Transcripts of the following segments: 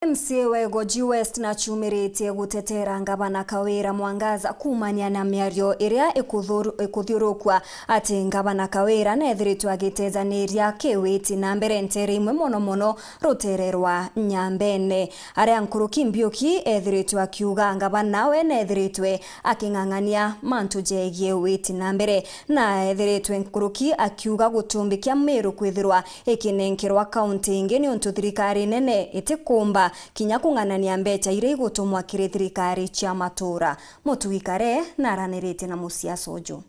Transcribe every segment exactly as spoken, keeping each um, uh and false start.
M C A wa Igoji West nachumiritie gutetera ngavana Kawira Mwangaza kuumania na miario iria ikuthuru-, ikuthiurukua ati ngavana Kawira neethiritwe agitejaniria kiwiti na mbere nteere imwe mono mono ruteere rwa Nyambene. Aria nkuruki Mbiuki eethiritwe akiuga ngavana we neethiritwe aking'ang'ania mantu jegie witi na mbere, na eethiritwe nkuruki akiuga gutumbikia Meru kwithirwa ikinenkerwa kaunti ingi niuntu thirikari nene itikumba kinya kung'anania mbecha iria igutumwa kiri thirikari cia matura. Mutugi Kare naraniritie na Musia Sojo.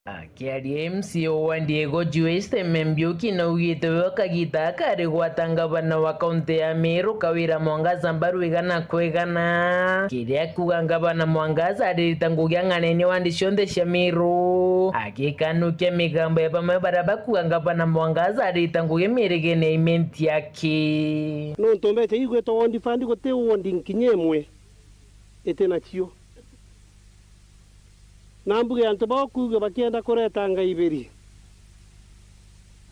Akiaria M C A wa wandi ya Igoji West, Mbiuki naugite we kagita aka arigwata ngavana wa kaunti ya Meru Kawira Mwangaza mbaru igana kwa igana. Kiria kuuga ngavana Mwangaza aririta ngugi ang'anene wandi cionthe cia Meru, agikanukia migambo ya bamwe baria bakuuga ngavana Mwangaza aririta ngugi mirigene ya imenti yake. Nontu mbecha igwitwa ward fund, guti ward nkinya imwe iti nacio. Na mbuge antu bao kuuga bakienda kureta ngai ibiri,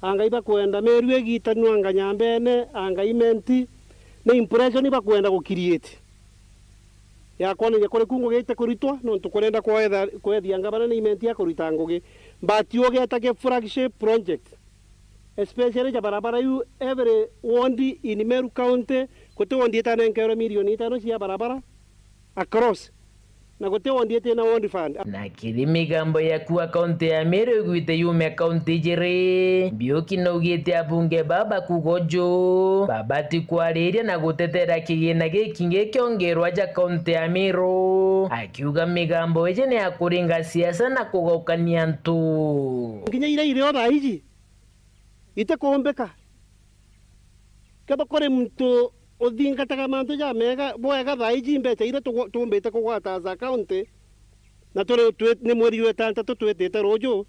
angai bakwenda Meru igitanua anga Nyambene, angai menti, ni impression bakwenda gukiriate ya kwonania kuri ku ngugi ite kuritwa, nontu kurenda kwetha-, kwethia ngavana ni imenti ya kurita ngugi. But ugeta ki flagship project, especially ja barabara iu, every ward in Meru County, guti ward itanenkerwe milioni itano cia barabara across, na guti ward itina ward fund. Na kiri migambo ya kuuga kaunti ya Meru igwite yume kaunti ijiri, Mbiuki naugite abunge baba kuuga uju babati kwariria na gutetera kigina gikingi kiongerwa ja kaunti ya Meru, akiuga migambo iji ni ya kuringa siasa na kugaukania antu. Nginya iria irio thaa iji itikuumbika. Kethira kuri muntu uthingataga mantu jamega, bwega thaa iji mbecha iria tugu-, tuumbite kugwata as a county, na turi twi-, ni mweri jwa itantatu twitite ruuju,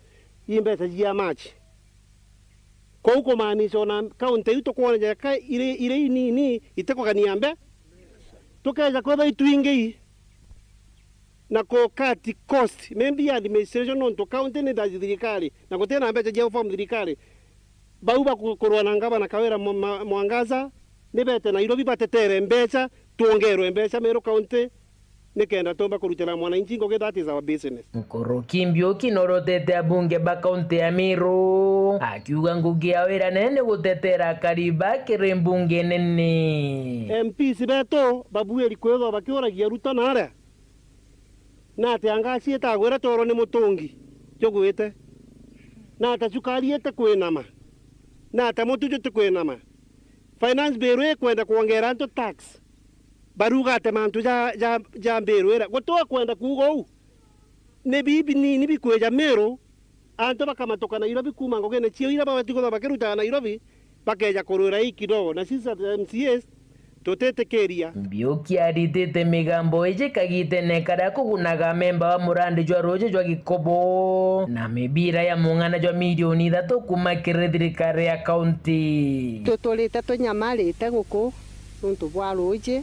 i mbecha cia March. Kou kumaanisha ona county iu tukwona jaka iri, iri inini, itikugania mbe. Tukeja kwithwa itwingi na ku cut cost, maybe administration, nontu county ni ta thirikari, na gutina mbecha cia form thirikari. Bau baku-, kurwa na ngavana Kawira Mwa-, Ma-, Mwangaza, ni bete Nairobi batetere mbecha, twongerwe mbecha Meru County, nikenda tumba kurutira mwananchi ngugi, that is our business. Nkuruki Mbiuki norotete abunge ba kaunti ya Meru, akiuga ngugi yao iria nene ni gutetera akari ba kiri mbunge nene. M Ps betu babuiri kwithwa bakiuragia Ruto na aria, na ati ngasi itagwira toro ni mutungi jugwite, na ati cukari itikwinama, na ati mutu jutikwinama. Finance bill ikwenda kwongera antu tax, baruga ati mantu ja, ja, ja bill ira. Guti ukwenda kuuga uu. Ni bibi nini bikwija Meru, antu bakamatuka Nairobi kuuma ngugine ciao iria babati kwithirwa bakirutaga Nairobi, bakeja kurwira ii kidogo. Na sisi as M C As, tutitikiria. Mbiuki aritite migambo iji kagitene karia kugunaga memba wa murandi jwa ruuji jwa Gikobo na mibira ya mung'ana jwa milioni ithatu kuuma kiri thirikari ya kaunti. Tuturite tunyamarite guku nuntu bwa ruuji.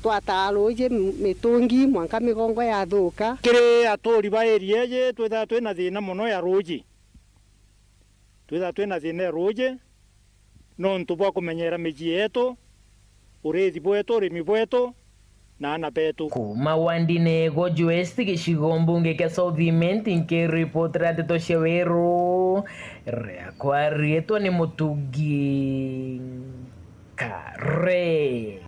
Twataa ruuji m-, mitungi, mwanka migongo yathuka. Kiri aturi ba area iji, twithaga twina thina mono ya ruuji. Twithaga twina thina ya ruuji nontu bwa kumenyera micii yetu, uriithi bwetu, urimi bwetu, na aana betu. Kuuma wandine ya Igoji West, gicigo mbunge kia South Imenti, nkiripotera ndeto cia Weru, riakwa riitwa ni Mutugi Kare.